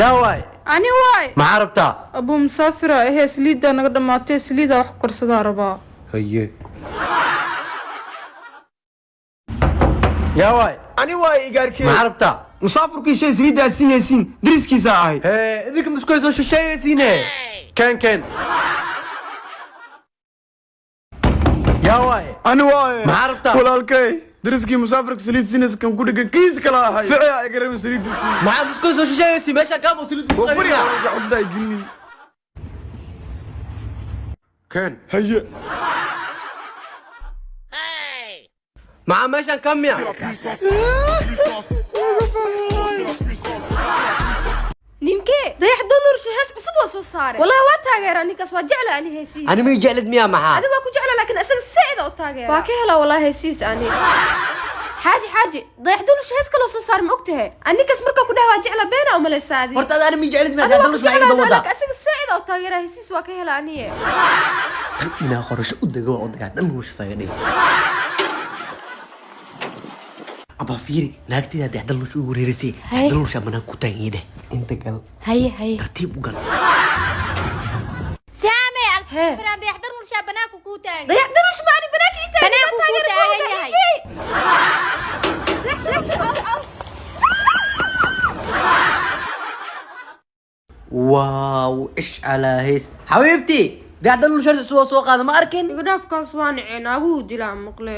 Yaa waay? Ani waay. Maxaa rabtaa? Abuu, musaafira ahee, saliiddaa naga dhammaatay, saliidaa wax ku karsadaa rabaa. Haye, yaa waay? Ani waay, igaarkee. Maxaa rabtaa? Musaafurkii shay saliiddaa siinaysiin dariskiisa ahay. Hee, idinka misku soo shisheeyaysiine. Keen, keen. Yaa waay? Ani waaye. Maxaa rabtaa? Walaalkay, dariskii musaafirka saliid siinaysa kan ku dhegan kiis kala ahay, ficiyaa iga rabin saliidda siin. Maxaa misku soo shisheeyaysiin? Meesha kaamo saliid waa bariga walaalka, cudda ay gelinin. Keen. Haye. Maxaa meeshan ka miya? Ninkee Dayax Danuurshe hees cusub oo soo saaray, wallahi waa taageeraa ninkaas, waa jecla ani heesihiisa. Ani may jeclid miya? Maxaa? Adi waa ku jecla, laakiin isaga saa'id u taageera, waa ka helaa wallahi heesihiisa ani. Xaaji, xaaji, Dayax Danuurshe hees kaloo soo saaray, ma ogtahay? Ani ninkaas markaa ku dhaha waa jecla, beena umalaysa adi. Horta ada ani may jeclid miya? Adi waa ku Dayax Danuurshe iga jeclaa, dawada. Laakiin isaga saa'id u taageeraa, heesihiisa waa ka helaa aniye. Tan inaa qorasho u dego oo Dayax Danuurshe saga dhig. Abaa, fiiri, naagtida Dayax Danuurshe ugu wareerisay. Dayax Danuurshe banaan ku taagan dheh, inta gal. Haye, haye. Tartiib u gal. Saame. Hee. Alfiran, Dayax Danuurshaa banaanku kuu taagan. Dayax Danuurshe ma ani banaanka ii taagan? Banaanku kuu taagan yahay. Waaw, ish calaa hees, xabiibti. Dayax Danuurshe hees cusub oo soo qaada, ma arkin? Iga dhaafkaas, waa naceen, naaguhu dilaa maqle.